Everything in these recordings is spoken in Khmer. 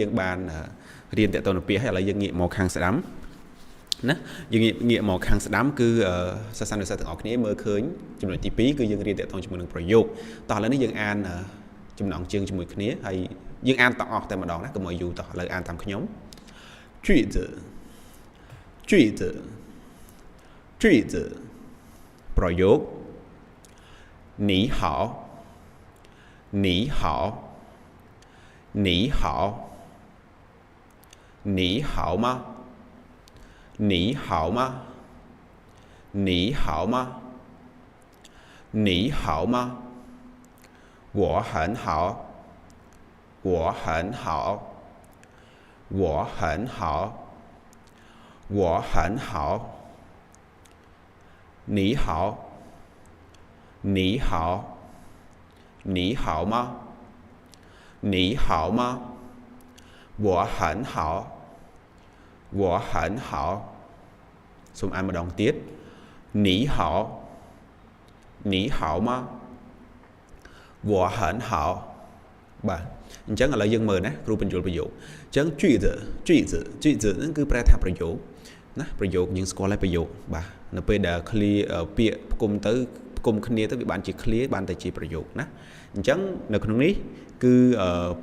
យើងបានរៀនតទៅនឹងពាក្យហើយឥឡូវយើងងាកមកខាងស្ដាំណាយើងងាកងាកមកខាងស្ដាំគឺសិស្សានុសិស្សទាំងអស់គ្នាមើលឃើញចំណុចទី2គឺយើងរៀនតទៅជាមួយនឹងប្រយោគតោះឥឡូវនេះយើងអានចំណងជើងជាមួយគ្នាហើយយើងអានទាំងអស់តែម្ដងណាកុំឲ្យយូរតោះឥឡូវអានតាមខ្ញុំ句子句子句子ប្រយោគ你好你好你好你好吗你好吗你好吗你好吗我很好我很好我很好我很好你好你好你好吗你好吗我很好我很好សូមអានម្ដងទៀត你好你好吗我很好បាទអញ្ចឹងឥឡូវយើងមើលណាគ្រូបញ្យល់ប្រយោគអញ្ចឹង句子句子句子ហ្នឹងគឺប្រែថាប្រយោគណាប្រយោគយើងស្គាល់ហើយប្រយោគបាទនៅពេលដែល clear ពាក្យផ្គុំទៅផ្គុំគ្នាទៅវាបានជា clear បានតែជាប្រយោគណាអញ្ចឹងនៅក្នុងនេះគឺ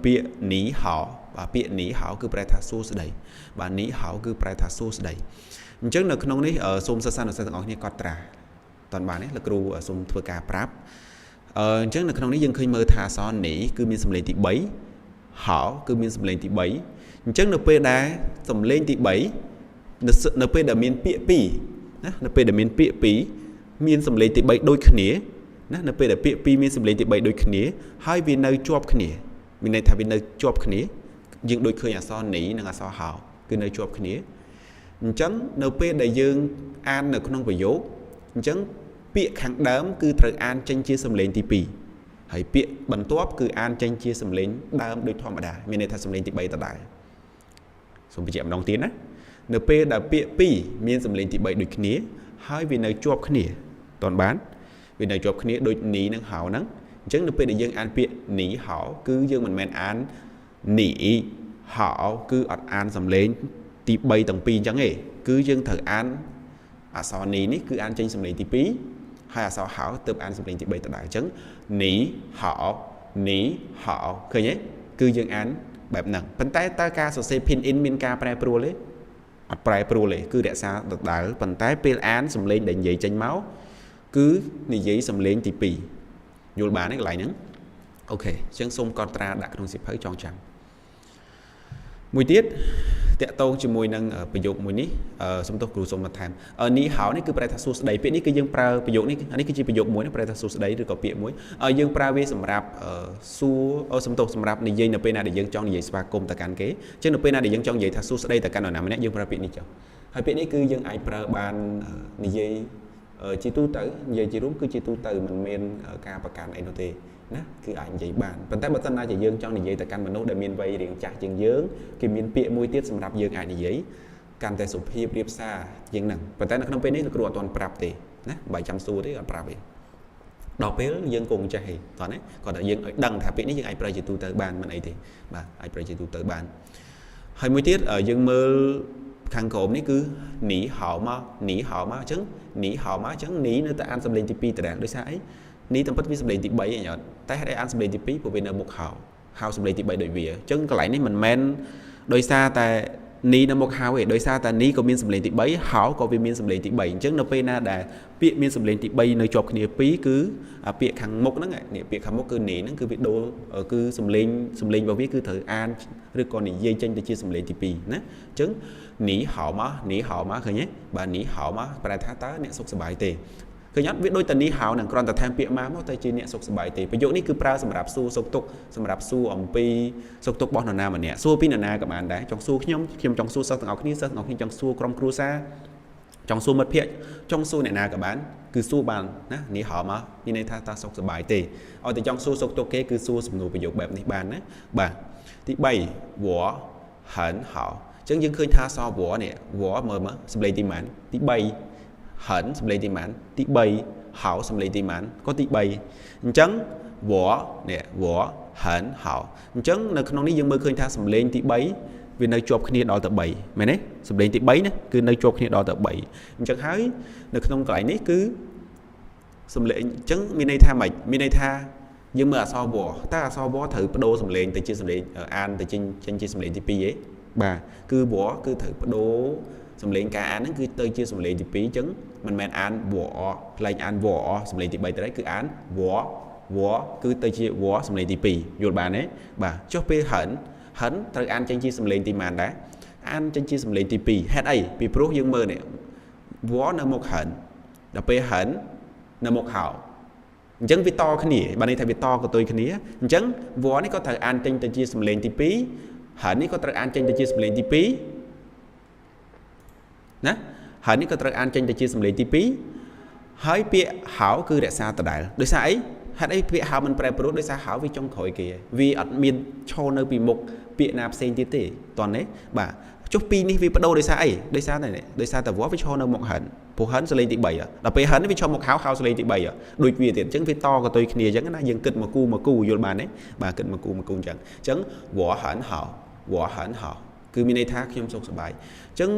ពាក្យនីហោបាទពាក្យនីហោគឺប្រែថាសួស្តីបាទនីហោគឺប្រែថាសួស្តីអញ្ចឹងនៅក្នុងនេះសូមសិស្សានុសិស្សទាំងអស់គ្នាកត់ត្រាតន់បានទេលោកគ្រូសូមធ្វើការប្រាប់អញ្ចឹងនៅក្នុងនេះយើងឃើញមើលថាអក្សរនីគឺមានសំឡេងទី3ហោគឺមានសំឡេងទី3អញ្ចឹងនៅពេលដែលសំឡេងទី3នៅពេលដែលមានពាក្យ2ណានៅពេលដែលមានពាក្យ2មានសំឡេងទី3ដូចគ្នាណានៅពេលដែលពាក្យ2មានសំឡេងទី3ដូចគ្នាហើយវានៅជាប់គ្នាមានន័យថាវានៅជាប់គ្នាយើងដូចឃើញអក្សរនីនិងអក្សរហោគឺនៅជាប់គ្នាអញ្ចឹងនៅពេលដែលយើងអាននៅក្នុងប្រយោគអញ្ចឹងពាក្យខាងដើមគឺត្រូវអានចេញជាសំឡេងទី2ហើយពាក្យបន្ទាប់គឺអានចេញជាសំឡេងដើមដូចធម្មតាមានន័យថាសំឡេងទី3ដដែលសូមបញ្ជាក់ម្ដងទៀតណានៅពេលដែលពាក្យ2មានសំឡេងទី3ដូចគ្នាហើយវានៅជាប់គ្នាតន់បានវានៅជាប់គ្នាដូចនីនិងហៅហ្នឹងអញ្ចឹងនៅពេលដែលយើងអានពាក្យនីហៅគឺយើងមិនមែនអាននីហៅគឺអត់អានសំឡេងទី3ទាំងពីរអញ្ចឹងទេគឺយើងត្រូវអានអក្សរនីនេះគឺអានចេញសំឡេងទី2ហើយអក្សរហៅទើបអានសំឡេងទី3ដដែលអញ្ចឹងនីហៅនីហៅឃើញទេគឺយើងអានបែបហ្នឹងប៉ុន្តែតើការសរសេរ pin in មានការប្រែប្រួលទេអត់ប្រែប្រួលទេគឺរក្សាដដែលប៉ុន្តែពេលអានសំឡេងដែលនិយាយចេញមកគឺនិយាយសំឡេងទី2យល់បានទេកន្លែងហ្នឹងអូខេអញ្ចឹងសូមកត់ត្រាដាក់ក្នុងសៀវភៅចងចាំមួយទៀតតកតងជាមួយនឹងប្រយោគមួយនេះសំទោសគ្រូសូមបន្ថែមនីហៅនេះគឺប្រែថាសួស្តីពាក្យនេះគឺយើងប្រើប្រយោគនេះនេះគឺជាប្រយោគមួយប្រែថាសួស្តីឬក៏ពាក្យមួយយើងប្រើវាសម្រាប់សួរសំទោសសម្រាប់និយាយនៅពេលណាដែលយើងចង់និយាយស្វាគមន៍ទៅកាន់គេអញ្ចឹងនៅពេលណាដែលយើងចង់និយាយថាសួស្តីទៅកាន់នរណាម្នាក់យើងប្រើពាក្យនេះចុះហើយពាក្យនេះគឺយើងអាចប្រើបាននិយាយជាទូទៅនិយាយជារួមគឺជាទូទៅមិនមានការប្រកាន់អីនោះទេណាគឺអាចនិយាយបានប៉ុន្តែបើសិនណាជាយើងចង់និយាយទៅកាន់មនុស្សដែលមានវ័យរាងចាស់ជាងយើងគេមានពាក្យមួយទៀតសម្រាប់យើងអាចនិយាយកាន់តែសុភាពរៀបសារជាងហ្នឹងប៉ុន្តែនៅក្នុងពេលនេះលោកគ្រូអត់ទាន់ប្រាប់ទេណាបើចាំសួរទេអត់ប្រាប់ទេដល់ពេលយើងគង់ចេះទេតោះណាគាត់តែយើងឲ្យដឹងថាពាក្យនេះយើងអាចប្រើជាទូទៅបានមិនអីទេបាទអាចប្រើជាទូទៅបានហើយមួយទៀតយើងមើលខាងក្រោមនេះគឺនីហៅមកនីហៅមកអញ្ចឹងនីហៅមកអញ្ចឹងនីនៅតែអានសំឡេងទី2ដដែលដោយសារអីនីតាមពិតវាសំឡេងទី3ឯងអត់តែហេតុអីអានសំឡេងទី2ព្រោះវានៅមុខហៅហៅសំឡេងទី3ដូចវាអញ្ចឹងកន្លែងនេះមិនមែនដោយសារតែនីនៅមុខហៅទេដោយសារតែនីក៏មានសំឡេងទី3ហៅក៏វាមានសំឡេងទី3អញ្ចឹងនៅពេលណាដែលពាក្យមានសំឡេងទី3នៅជាប់គ្នាពីរគឺពាក្យខាងមុខហ្នឹងនេះពាក្យខាងមុខគឺនីហ្នឹងគឺវាដូរគឺសំឡេងសំឡេងរបស់វាគឺត្រូវអានឬក៏និយាយចេញទៅជាសំឡេងទី2ណាអញ្ចឹងនីហៅមកនីហៅមកឃើញទេបាទនីហៅមកប្រែថាតើអ្នកសុខសប្បាយទេឃើញអត់វាដូចតានីហៅនឹងគ្រាន់តែថែមពាក្យមកមកតែជាអ្នកសុខសប្បាយទេប្រយោគនេះគឺប្រើសម្រាប់សួរសុខទុក្ខសម្រាប់សួរអំពីសុខទុក្ខរបស់នរណាម្នាក់សួរពីនរណាក៏បានដែរចង់សួរខ្ញុំខ្ញុំចង់សួរសិស្សទាំងអស់គ្នាសិស្សទាំងអស់គ្នាចង់សួរក្រុមគ្រួសារចង់សួរមិត្តភ័ក្តិចង់សួរអ្នកណាក៏បានគឺសួរបានណានេះហៅមកមានន័យថាតើសុខសប្បាយទេឲ្យតែចង់សួរសុខទុក្ខគេគឺសួរសំណួរប្រយោគបែបនេះបានណាបាទទី3វហិនហៅអញ្ចឹងយើងឃើញថាសវនេះវមើលមើលសំឡេងទីម៉ានទី3ហិនសំឡេងទីម៉ានទី3ហៅសំឡេងទីម៉ានក៏ទី3អញ្ចឹងវនេះវ很好អញ្ចឹងនៅក្នុងនេះយើងមើលឃើញថាសំឡេងទី3វានៅជាប់គ្នាដល់ទៅ3មែនទេសំឡេងទី3ណាគឺនៅជាប់គ្នាដល់ទៅ3អញ្ចឹងហើយនៅក្នុងកន្លែងនេះគឺសំឡេងអញ្ចឹងមានន័យថាម៉េចមានន័យថាយើងមើលអក្សរវតើអក្សរវត្រូវបដូរសំឡេងទៅជាសំឡេងអានទៅចេញចេញជាសំឡេងទី2ឯងបាទគឺវគឺត្រូវបដូរសំឡេងការអានហ្នឹងគឺទៅជាសំឡេងទី2អញ្ចឹងមិនមែនអានវខ្លែងអានវសំឡេងទី3ទៅគឺអានវវគឺទៅជាវសំឡេងទី2យល់បានទេបាទចុះពេលហិនហិនត្រូវអានចេញជាសំឡេងទីម៉ានដែរអានចេញជាសំឡេងទី2ហេតុអីពីព្រោះយើងមើលនេះវនៅមុខហិនដល់ពេលហិននៅមុខហោអញ្ចឹងវាតគ្នាបានន័យថាវាតកតុយគ្នាអញ្ចឹងវនេះក៏ត្រូវអានចេញទៅជាសំឡេងទី2ហើយនេះក៏ត្រូវអានចេញទៅជាសំឡេងទី2ណាហើយនេះក៏ត្រូវអានចេញទៅជាសំឡេងទី2ហើយពាក្យហៅគឺរក្សាដដែលដោយសារអីហេតុអីពាក្យហៅមិនប្រែប្រួលដោយសារហៅវាចុងក្រោយគេវាអត់មានឈរនៅពីមុខពាក្យណាផ្សេងទៀតទេតោះនេះបាទចុះពីរនេះវាបដូរដោយសារអីដោយសារតែដោយសារតែវវាឈរនៅមុខហិនព្រោះហិនសលេងទី3ដល់ពេលហិនវាឈរមុខហៅហៅសលេងទី3ដូចវាទៀតអញ្ចឹងវាតកតុយគ្នាអញ្ចឹងណាយើងគិតមកគូមកគូយល់បានទេបាទគិតមកគូមកគូអញ្ចឹងអញ្ចឹងវហិនហៅវហិនហៅគឺមានន័យថាខ្ញុំសុខសប្បាយអញ្ចឹង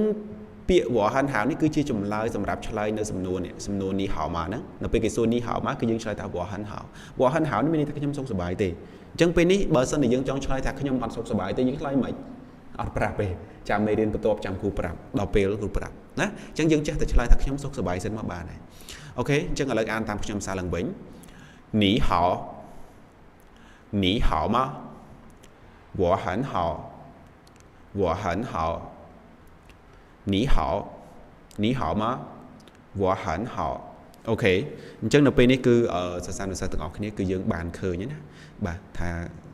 ពាក្យវហិនហៅនេះគឺជាចម្លើយសម្រាប់ឆ្លើយនៅសំណួរនេះសំណួរនេះហៅមកហ្នឹងនៅពេលគេសួរនេះហៅមកគឺយើងឆ្លើយថាវហិនហៅវហិនហៅនេះមានន័យថាខ្ញុំសុខសប្បាយទេអញ្ចឹងពេលនេះបើសិនជាយើងចង់ឆ្លើយថាខ្ញុំអត់សុខសប្បាយទេយើងឆ្លើយមិនអត់ប្រាប់ទេចាំមេរៀនបន្ទាប់ចាំគ្រូប្រាប់ដល់ពេលគ្រូប្រាប់ណាអញ្ចឹងយើងចេះតែឆ្លើយថាខ្ញុំសុខសប្បាយសិនមកបានហើយអូខេអញ្ចឹងឥឡូវអានតាមខ្ញុំសារឡើងវិញ你好你好吗我很好我很好你好你好吗我很好អូខេអញ្ចឹងនៅពេលនេះគឺសិស្សានុសិស្សទាំងអស់គ្នាគឺយើងបានឃើញណាបាទថា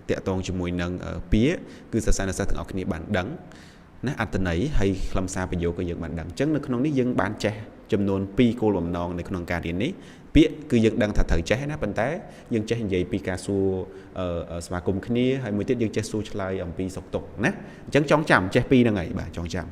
តាក់ទងជាមួយនឹងពាក្យគឺសិស្សានុសិស្សទាំងអស់គ្នាបានដឹងណាអត្ថន័យហើយខ្លឹមសារប្រយោគក៏យើងបានដឹងអញ្ចឹងនៅក្នុងនេះយើងបានចេះចំនួន2គោលបំណងនៅក្នុងការរៀននេះពាក្យគឺយើងដឹងថាត្រូវចេះណាប៉ុន្តែយើងចេះនិយាយពីការសួរស្វាគមន៍គ្នាហើយមួយទៀតយើងចេះសួរឆ្លើយអំពីសុខទុក្ខណាអញ្ចឹងចងចាំចេះពីរហ្នឹងហើយបាទចងចាំ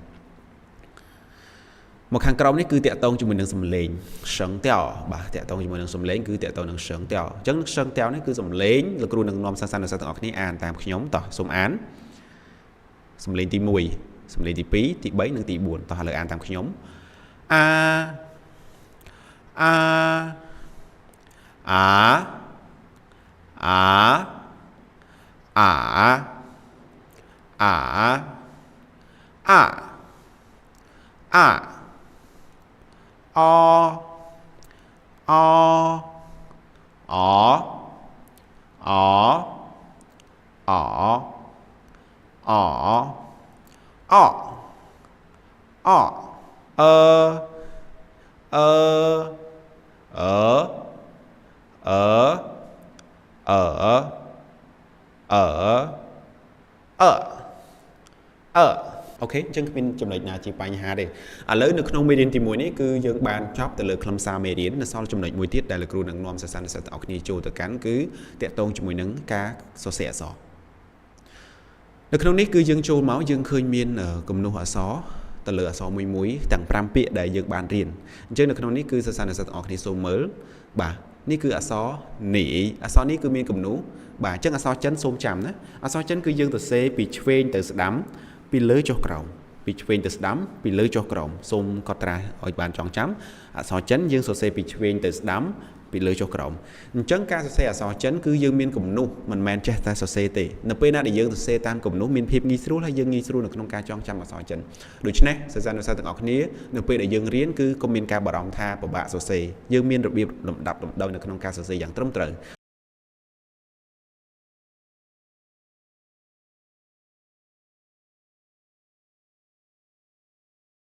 មកខាងក្រោមនេះគឺតាក់ទងជាមួយនឹងសំឡេង声调បាទតាក់ទងជាមួយនឹងសំឡេងគឺតាក់ទងនឹង声调អញ្ចឹង声调នេះគឺសំឡេងលោកគ្រូនឹងនាំសិស្សានុសិស្សទាំងអស់គ្នាអានតាមខ្ញុំតោះសូមអានសំឡេងទី1សំឡេងទី2ទី3និងទី4តោះឥឡូវអានតាមខ្ញុំអាអាអាអាអាអាអាអាអអអអអអអអអឺអឺអឺអឺអឺអឺអឺអឺអូខេអញ្ចឹងគ្មានចំណុចណាជាបញ្ហាទេឥឡូវនៅក្នុងមេរៀនទី1នេះគឺយើងបានចប់ទៅលើខ្លឹមសារមេរៀននៅសល់ចំណុចមួយទៀតដែលលោកគ្រូនឹងនាំសិស្សានុសិស្សទាំងអស់គ្នាចូលទៅកាន់គឺតាក់ទងជាមួយនឹងការសរសេរអក្សរនៅក្នុងនេះគឺយើងចូលមកយើងឃើញមានគំនូសអក្សរទៅលើអក្សរមួយមួយទាំង5ពាក្យដែលយើងបានរៀនអញ្ចឹងនៅក្នុងនេះគឺសិស្សានុសិស្សទាំងអស់គ្នាសូមមើលបាទនេះគឺអក្សរនេះអក្សរនេះគឺមានគំនូសបាទអញ្ចឹងអក្សរចិនសូមចាំណាអក្សរចិនគឺយើងសរសេរពីឆ្វេងទៅស្ដាំពីលើចុះក្រោមពីឆ្វេងទៅស្ដាំពីលើចុះក្រោមសូមកត់ត្រាឲ្យបានចងចាំអក្សរចិនយើងសរសេរពីឆ្វេងទៅស្ដាំពីលើចុះក្រោមអញ្ចឹងការសរសេរអក្សរចិនគឺយើងមានគំនូសមិនមែនចេះតែសរសេរទេនៅពេលណាដែលយើងសរសេរតាមគំនូសមានភាពងាយស្រួលហើយយើងងាយស្រួលនៅក្នុងការចងចាំអក្សរចិនដូច្នេះសិស្សានុសិស្សទាំងអស់គ្នានៅពេលដែលយើងរៀនគឺកុំមានការបារម្ភថាពិបាកសរសេរយើងមានរបៀបលំដាប់លំដោយនៅក្នុងការសរសេរយ៉ាងត្រឹមត្រូវ